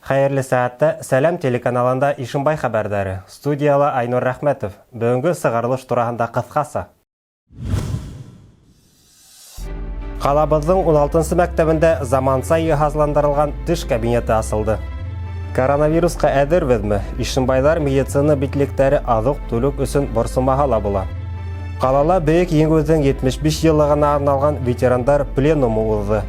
Хәйерле сәғәттә Сәләм телеканалында Ишембай хәбәрҙәре. Студияла Айнур Рәхмәтов. Бөгөнгө сығарылыш тураһында ҡыҫҡаса. Ҡалабыҙҙың 16-нсы мәктәбендә заманса йыһазландырылған теш кабинеты асылды. Коронавирусҡа әҙербеҙме? Ишембайҙар медицина битлектәре, аҙыҡ-түлек өсөн борсолмаһа ла була. Ҡалала Бөйөк Еңеүҙең 75 йыллығына арналған ветерандар пленумы уҙҙы.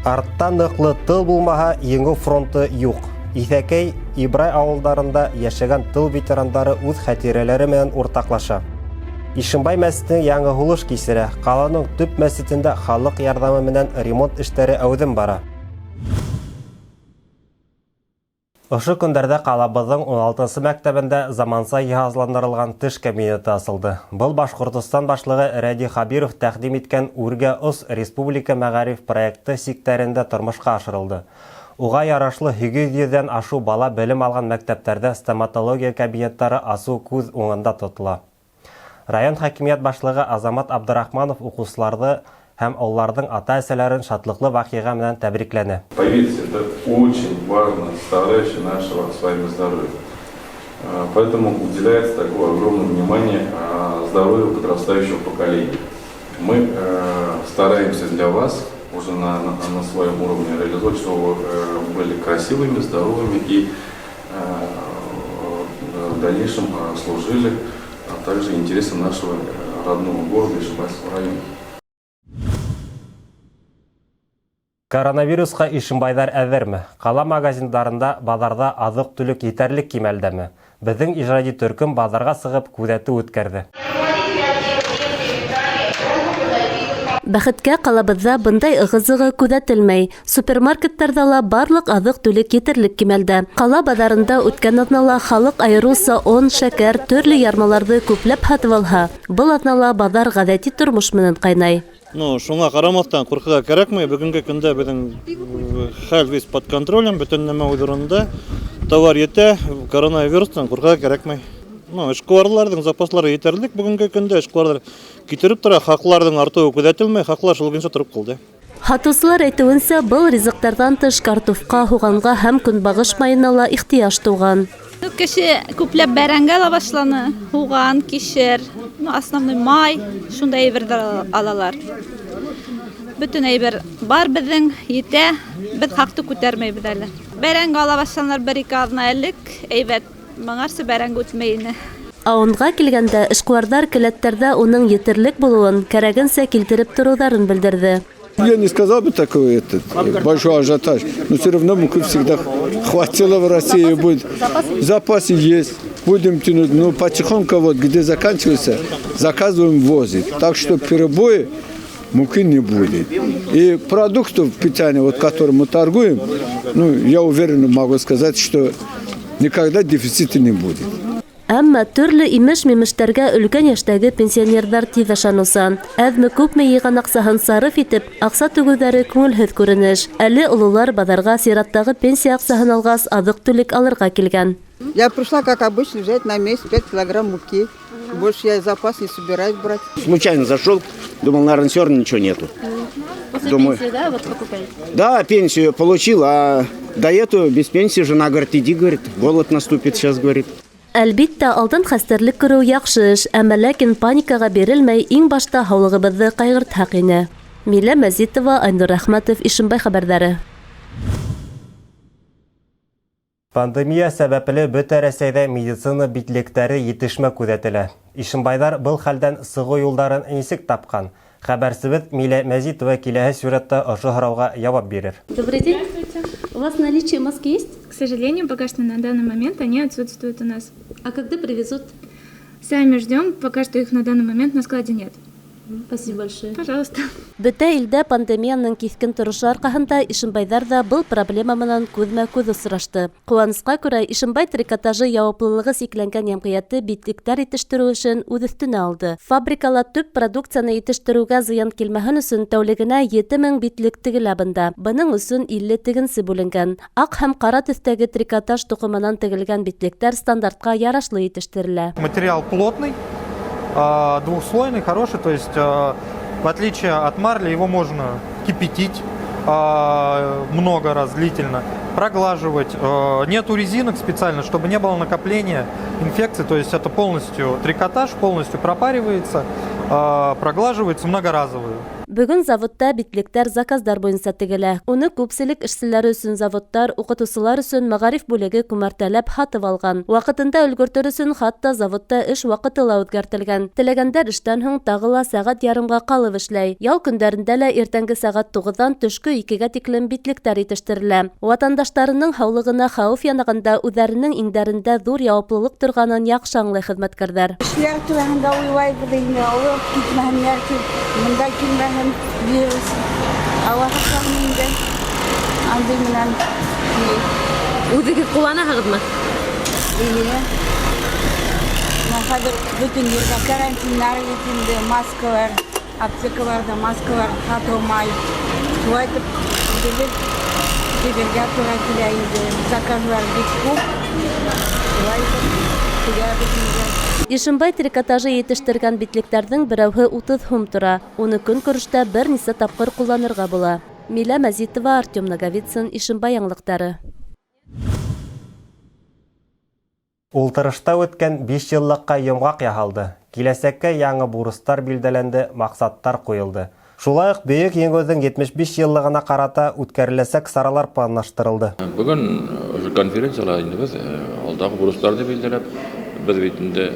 Артта ныҡлы тыл булмаһа, еңеү фронты юҡ. Иҫәкәй, Ибрай ауылдарында йәшәгән тыл ветерандары үҙ хәтирәләре менән уртаҡлаша. Ишембай мәсете яңы һулыш кисерә. Ҡаланың төп мәсетендә халыҡ ярҙамы менән ремонт эштәре әүҙем бара. Ошо көндәрҙә ҡалабыҙҙың 16-нсы мәктәбендә заманса йыһазландырылған теш кабинеты асылды. Был Башҡортостан башлығы Радий Хәбиров тәҡдим иткән Үргә ос республика мәғариф проекты сиктәрендә тормошҡа ашырылды. Уға ярашлы 800-ҙән ашыу бала белем алған мәктәптәрҙә стоматология кабинеттары асыу күҙ уңында тотола. Район хакимиәт башлығы Азамат Абдрахманов уҡыусыларҙы һәм уларҙың ата-әсәләрен шатлыҡлы ваҡиға менән тәбрикләне. Поверьте, это очень важная составляющая нашего с вами здоровья. Поэтому уделяется такое огромное внимание здоровью подрастающего поколения. Мы стараемся для вас уже на своем уровне реализовать, чтобы вы были красивыми, здоровыми и в дальнейшем служили также интересам нашего родного города Ишимбайского района. Коронавирусҡа ишембайҙар әҙерме? Ҡала магазиндарында, баҙарҙа аҙыҡ-түлек етәрлек кимәлдәме? Беҙҙең ижади төркөм баҙарға сығып күҙәтеү үткәрҙе. Бәхеткә, ҡалабыҙҙа бындай ығы-зығы күҙәтелмәй. Супермаркеттарҙа ла барлыҡ аҙыҡ-түлек етерлек кимәлдә. Ҡала баҙарында үткән аҙнала халыҡ айырыуса он, шәкәр, төрлө ярмаларҙы күпләп һатып алһа, был аҙнала баҙар ғәҙәти тормош менән ҡайнай. Ну, шуңа ҡарамаҫтан, ҡурҡырға кәрәкмәй. Бөгөнгө көндә беҙҙең хәл весь под контролем, бөтөн нәмә үҙ урынында. Товар етә, коронавирустан ҡурҡырға кәрәкмәй. Ну, эшҡыуарларҙың запаслары етерлек бөгөнгө көндә, эшҡыуарлар китереп тора, хаҡларҙың артыуы күҙәтелмәй, хаҡлар шул көнсә тороп ҡалды. Һатыусылар әйтеүенсә, был ризыҡтарҙан тыш картуфҡа, һуғанға һәм көнбағыш майына ла ихтыяж тыуған. Кеше күпләп бәрәңге ала башланы, һуған, кишер, ну, основной май, шундай әйберҙәр алалар. Бөтөн әйбер бар беҙҙең, етә, беҙ хаҡты күтәрмәйбеҙ әле. Бәрәңге ала башланылар бер-ике аҙна элек, әйбәт, моңарсы бәрәңге үтмәй ине. Ә онға килгәндә, эшҡыуарҙар келәттәрҙә уның етерлек булыуын, кәрәгенсә килтереп тороуҙарын белдерҙе. Я не сказал бы такой этот, большой ажиотаж, но все равно муки всегда хватило в России. Будет. Запасы есть, будем тянуть, но потихоньку, вот, где заканчивается, заказываем, возит. Так что перебои муки не будет. И продуктов питания, вот, которым мы торгуем, ну, я уверенно могу сказать, что никогда дефицита не будет. Әммә төрлө имеш-мимештәргә өлкән йәштәге пенсионерҙар тиҙ ышаныусан. Әҙме-күпме йыйған аҡсаһын сарыф итеп, аҡса түгеүҙәре күңелһеҙ күренеш. Әле ололар баҙарға сираттағы пенсия аҡсаһын алғас, аҙыҡ-түлек алырға килгән. Я пришла, как обычно, взять на месяц 5 килограмм муки. Больше я запас не собираюсь брать. Случайно зашел, думал, наверное, все равно ничего нету. После Думаю. Пенсии, да, вот покупаете? Да, пенсию получил, а до этого без пенсии жена говорит, иди, говорит, голод наступит сейчас, говорит. Әлбиттә, алдан хәстәрлек күреү яҡшы эш, әммә ләкин паникаға бирелмәй, иң башта һаулығыбыҙҙы ҡайғыртһаҡ ине. Милә Мәзитова, Айнур Рәхмәтов, Ишембай хәбәрҙәре. Пандемия сәбәпле бөтә Рәсәйҙә медицина битлектәре етешмәү күҙәтелә. Ишембайҙар был хәлдән сығыу юлдарын нисек тапҡан? Хәбәрсебеҙ Милә Мәзитова киләһе сюжетта ошо һорауға яуап бирер. Добрый день. У вас наличие маски есть? К сожалению, пока что на данный момент они отсутствуют у нас. А когда привезут? Сами ждем, пока что их на данный момент на складе нет. Спасибо большое. Пожалуйста. Бөтә илдә пандемияның киҫкен торошо арҡаһында ишембайҙар ҙа был проблема менән күҙмә-күҙ осрашты. Ҡыуанысҡа күрә, Ишембай трикотажы яуаплылығы сикләнгән йәмғиәте битлектәр етештереү эшен үҙ өҫтөнә алды. Фабрикала төп продукцияны етештереүгә зыян килмәһен өсөн тәүлегенә 7000 битлек тегелә бында. Бының өсөн 50 тегенсе бүленгән. Аҡ һәм ҡара төҫтәге трикотаж тоҡомонан тегелгән битлектәр стандартҡа ярашлы етештерелә. Материал плотный, двухслойный, хороший, то есть в отличие от марли его можно кипятить много раз длительно. проглаживать. Нету резинок специально, чтобы не было накопления инфекции. То есть это полностью трикотаж, полностью пропаривается, проглаживается многоразовую. Бөгөн заводта битлектәр заказдар буйынса тегелә. Уны күпселек эшселәре өсөн заводтар, уҡытыусылар өсөн мәғариф бүлеге күмәртәләп һатып алған. Ваҡытында өлгөртөр өсөн хатта заводта эш ваҡыты ла үҙгәртелгән. Теләгәндәр эштән һуң тағы ла сәғәт ярымға ҡалып эшләй. Ял көндәрендә лә иртәнге сәғәт 9-дан төшкө 2-гә тиклем битлектәр етештерелә. Ватандаштарының һаулығына хәүеф янағанда үҙҙәренең иңдәрендә ҙур яуаплылыҡ торғанын яҡшы аңлай хеҙмәткәрҙәр. Эшләр тураһында уйлайбыҙ инде, ауырып китмәһеннәр тип, бында килмәһен вирус. Алла һаҡлаһын инде. Андай менән ни. Үҙегеҙ ҡулланаһығыҙмы? Эйе. Мына хәҙер бөтөн ерҙә карантиндар бит инде, маскалар, аптекаларҙа маскалар һатылмай. Шулай итеп үҙебеҙ тегергә тура килә инде. Заказлар бик күп. Шулай итеп тегәбеҙ инде. Ишембай трикотажы етештергән битлектәрҙең берәүһе 30 һум тора. Уны көнкүрештә бер нисә тапҡыр ҡулланырға була. Милә Мәзитова, Артем Наговицын, Ишембай яңылыҡтары. Ултырышта үткән 5 йыллыҡҡа йомғаҡ яһалды. Киләсәккә яңы бурыстар билдәләнде, маҡсаттар ҡуйылды. Шулай уҡ Бөйөк Еңеүҙең 75 йыллығына ҡарата үткәреләсәк саралар планлаштырылды. Бөгөн ошо конференцияла инде беҙ алдағы бурыстарҙы билдәләп, беҙ бит инде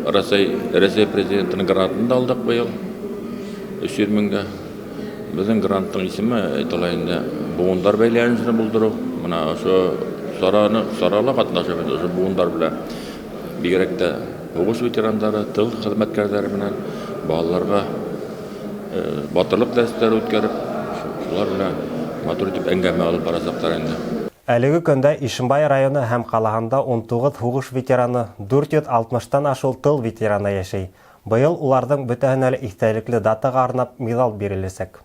Рәсәй президентының грантын да алдыҡ быйыл 300 меңгә. Беҙҙең гранттың исеме әйтелә инде быуындар бәйләнешен булдырыу. Мына ошо сарала ҡатнашабыҙ, ошо быуындар белән бигерәк тә һуғыш ветерандары, тыл хеҙмәткәрҙәре менән балаларға батырлыҡ дәрестәре үткәреп, шулар белән матур итеп әңгәмә алып барасаҡтар инде. Әлеге көндә Ишембай районы һәм ҡалаһында 19 һуғыш ветераны, 460-тан ашыу тыл ветераны йәшәй. Быйыл уларҙың бөтәһенә лә иҫтәлекле датаға арнап миҙал биреләсәк.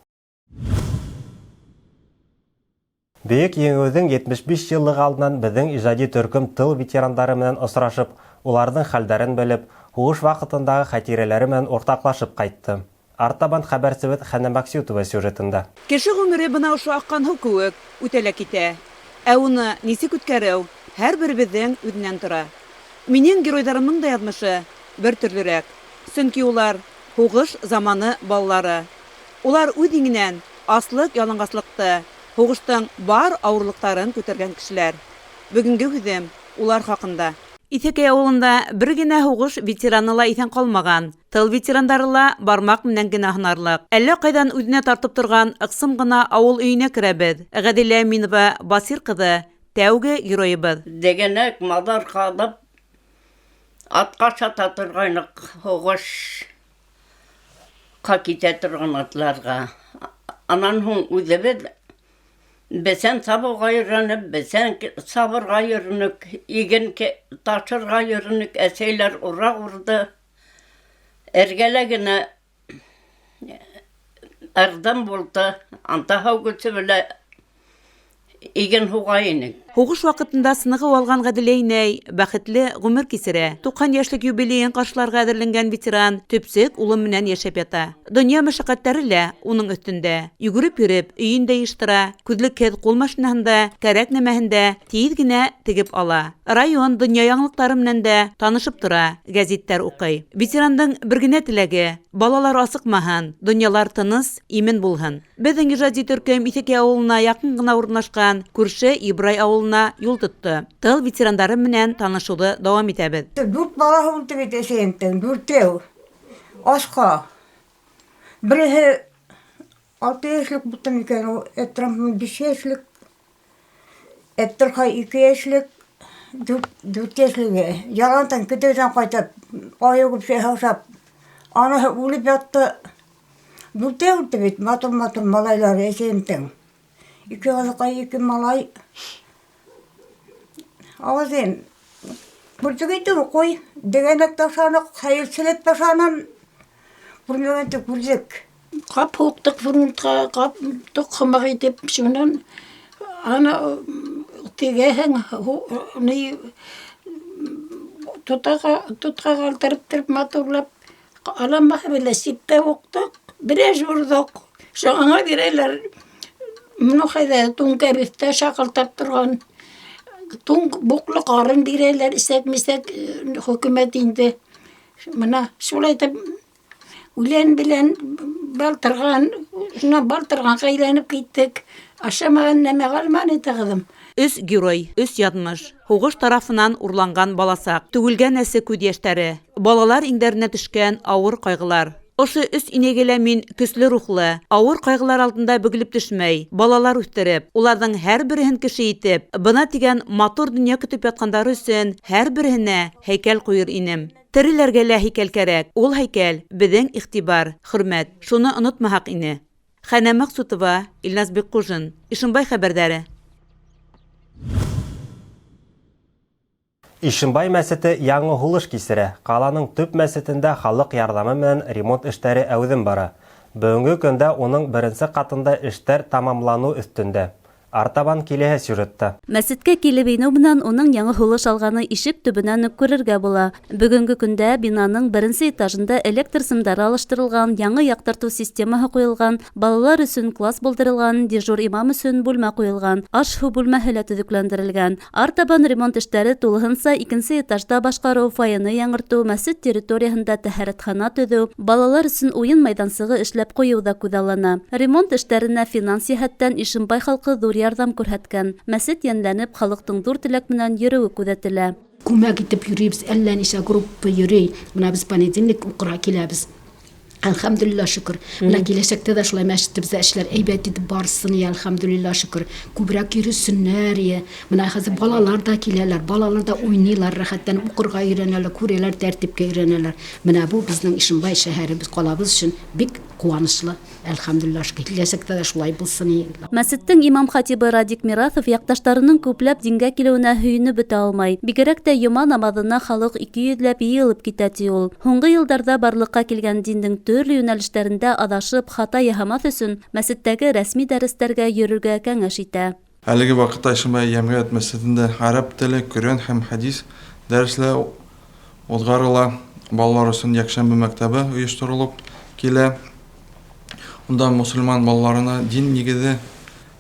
Бөйөк Еңеүҙең 75 йыллығы алдынан беҙҙең ижади төркөм тыл ветерандары менән осрашып, уларҙың хәлдәрен белеп, һуғыш ваҡытындағы хәтирәләре менән уртаҡлашып ҡайтты. Артабан хәбәрсебеҙ Хәнә Максютова сюжетында. Кеше ғүмере бына ошо аҡҡан һыу кеүек үтә лә китә. Ә уны нисек үткәреү һәр беребеҙҙең үҙенән тора. Минең геройҙарымдың да яҙмышы бер төрлөрәк. Сөнки улар һуғыш заманы балалары. Улар үҙ иңенән аслыҡ, яланғаслыҡты, һуғыштың бар ауырлыҡтарын күтәргән кешеләр. Бөгөнгө һүҙем улар хаҡында. Иҫәкәй ауылында бер генә һуғыш ветераны ла иҫән ҡалмаған. Тыл ветерандары ла бармаҡ менән генә һанарлыҡ. Әллә ҡайҙан үҙенә тартып торған ыҡсым ғына ауыл өйөнә керәбеҙ. Ғәҙилә Әминова Басир ҡыҙы тәүге геройыбыҙ. Дегәнәк маҙар ҡалып атҡа сата торғайныҡ, һуғышҡа китә торған атларға. Анан һуң үҙебеҙ бесән сабыуға йөрөнөп, бесән сабырға йөрөнөк, иген ташырға йөрөнөк, әсәйләр ураҡ урҙы. Эргәлә генә ырҙым булды, анда һыу көсө белән иген һуға инек. Һуғыш ваҡытында сынығыу алған Ғәҙилә инәй бәхетле ғүмер кисерә. 90 йәшлек юбилейын ҡаршыларға әҙерләнгән ветеран төпсөк улы менән йәшәп ята. Донъя мәшәҡәттәре лә уның өҫтөндә. Йүгереп йөрөп, өйөн дә йыйыштыра, күҙлекһеҙ ҡул машинаһында, кәрәк нәмәһендә тиҙ генә тегеп ала. Район донъя яңылыҡтары менән дә танышып тора, гәзиттәр уҡый. Ветерандың бер генә теләге: балалар асыҡмаһын, донъялар тыныс, имен булһын. Беҙҙең ижади төркөм Иҫәкәй ауылына яҡын ғына урынлашҡан күрше Ибрай ауылына юл тотто. Тыл ветерандары менән танышыуҙы дауам итәбеҙ. 4 балаһы үлде бит әсәйемдең, 4-әү. Асҡа. Береһе 6 йәшлек булды микән, ул Әтрампның 5 йәшлек, Әттерхай 2 йәшлек, 4 йәшлеге. Ялантан көтөүҙән ҡайтып, айығып шәй ашап, аныһы үлеп ятты. 4-әү үлде бит, матур-матур малайлар әсәйемдең. 2 ҡыҙыҡай, 2 малай. Ауыҙын күрҙек инде, ҡуй, дегәнәк ташаныҡ, хәйерселек ташаным. Күрмәгәнде күрҙек. Ҡап һуҡтыҡ фронтҡа, ҡап тоҡһомаҡ итеп, шунан ана тегәһең, ни, тотҡа ҡалдырып тороп, матурлап, аламаһы белә сиптә һуҡтыҡ, берәж урҙыҡ. Шуңа бирәләр. Ну, хәҙә туң кәбеҫтә шаҡылтап торған. Туң буҡлы ҡарын бирәләр, эсәк-мисәк хөкүмәт инде. Мына шулай итеп үлән белән балтырған, шунан балтырғанға әйләнеп киттек. Ашамаған нәмә ҡалманы инде, ҡыҙым. Өс герой, өс язмыш. Һуғыш тарафынан урланған баласаҡ, түгелгән әсе күҙ йәштәре, балалар иңдәренә төшкән ауыр ҡайғылар. Ошо өс инәйгә лә мин көслө рухлы, ауыр ҡайғылар алдында бөгөлөп төшмәй, балалар үҫтереп, уларҙың һәр береһен кеше итеп, бына тигән матур донъя көтөп ятҡандары өсөн һәр береһенә һәйкәл ҡуйыр инем. Тереләргә лә һәйкәл кәрәк. Ул һәйкәл беҙҙең иғтибар, хөрмәт. Шуны онотмаһаҡ ине. Хәнә Мәҡсутова, Илназ Бикҡужин, Ишембай хәбәрҙәре. Ишембай мәсете яңы һулыш кисерә. Ҡаланың төп мәсетендә халыҡ ярҙамы менән ремонт эштәре әүҙем бара. Бөгөнгө көндә уның беренсе ҡатында эштәр тамамланыу өҫтөндә. Артабан киләһе сюжетта. Мәсеткә килеп инеү менән уның яңы һулыш алғаны ишек төбөнән үк күрергә була. Бөгөнгө көндә бинаның беренсе этажында электр сымдары алыштырылған, яңы яҡтыртыу системаһы ҡуйылған, балалар өсөн класс булдырылған, дежур имам өсөн бүлмә ҡуйылған, аш-һыу бүлмәһе лә төҙөкләндерелгән. Артабан ремонт эштәре тулыһынса икенсе этажда башҡарыу, фойены яңыртыу, мәсет территорияһында тәһәрәтхана төҙөү, балалар өсөн уйын майҙансығы эшләп ҡуйыу ҙа күҙаллана. Ремонт эштәренә финанс йәһәттән Ишембай халҡы ҙур ярҙам күрһәткән. Мәсет йәнләнеп, халыҡтың ҙур теләк менән йөрөүе күҙәтелә. Күмәк итеп йөрөйбөҙ, әллә нисә группа йөрөй. Бына беҙ понедельник уҡырға киләбеҙ. Әлхәмдүлилләһ, шөкөр. Бына киләсәктә дә шулай мәсетебеҙҙә эшләр әйбәт итеп барсын, әлхәмдүлилләһ, шөкөр. Күберәк йөрөсөннәр. Бына хәҙер балалар ҙа киләләр, балалар ҙа уйныйлар, рәхәтләнеп уҡырға өйрәнәләр, күрәләр, тәртипкә өйрәнәләр. Бына был беҙҙең Ишембай шәһәребеҙ, ҡалабыҙ өсөн бик ҡыуаныслы. Әлхәмдүлилләһ, шөкөр. Киләсәктә дә шулай булсын. Мәсеттең имам хатибы Радик Мираҫов яҡташтарының күпләп дингә килеүенә һөйөнөп бөтә алмай. Бигерәк тә йома намаҙына халыҡ ике йөҙләп йыйылып китә, ти ул. Һуңғы йылдарҙа барлыҡҡа килгән диндең төрлө йүнәлештәрендә аҙашып, хата яһамаҫ өсөн мәсеттәге рәсми дәрестәргә йөрөргә кәңәш итә. Әлеге ваҡытта Ишембай йәмғиәт мәсетендә ғәрәп теле, Ҡөрьән һәм хәдис дәресләре уҙғарыла. Балалар өсөн йәкшәмбе мәктәбе ойошторолоп килә. Унда мосолман балаларына дин нигеҙе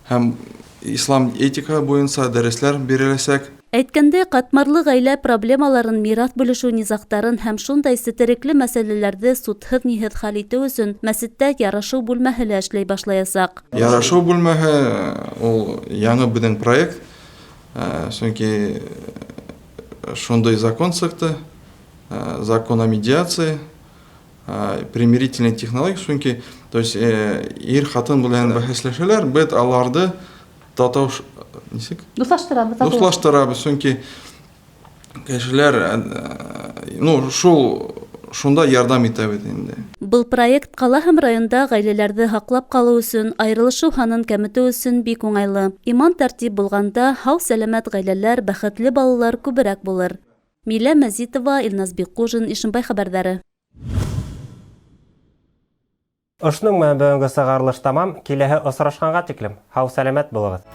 һәм ислам этикаһы буйынса дәресләр биреләсәк. Әйткәндәй, ҡатмарлы ғаилә проблемаларын, мираҫ бүлешеү низағтарын һәм шундай сетерекле мәсьәләләрҙе судһыҙ-ниһеҙ хәл итеү өсөн мәсеттә ярашыу бүлмәһе лә эшләй башлаясаҡ. Ярашыу бүлмәһе ул яңы беҙҙең проект, сөнки шундай закон сыҡты, закон о медиации, примирительный технология, сөнки, то есть, ир хатын белән бәхәсләшәләр, беҙ аларҙы татыу нисек? Дуҫлаштырабыҙ, татыу. Дуҫлаштырабыҙ, сөнки кешеләр, ну, шул, шунда ярҙам итәбеҙ инде. Был проект ҡала һәм районда ғаиләләрҙе һаҡлап ҡалыу өсөн, айырылышыу һанын кәметеү өсөн бик уңайлы. Иман тәртип булғанда, һау-сәләмәт ғаиләләр, бәхетле балалар күберәк булыр. Милә Мәзитова, Илназ Бикҡужин, Ишембай хәбәрҙәре. Ошоноң менән бөгөнгө сығарылыш тамам. Киләһе осрашҡанға тиклем һау-сәләмәт булығыҙ.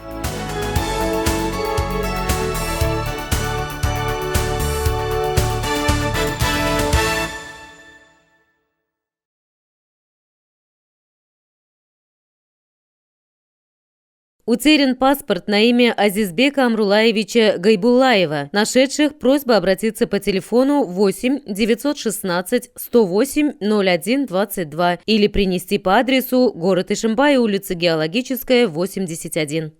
Утерян паспорт на имя Азизбека Амрулаевича Гайбуллаева. Нашедших просьба обратиться по телефону 8 916 108 01 22 или принести по адресу город Ишимбай, улица Геологическая, 81.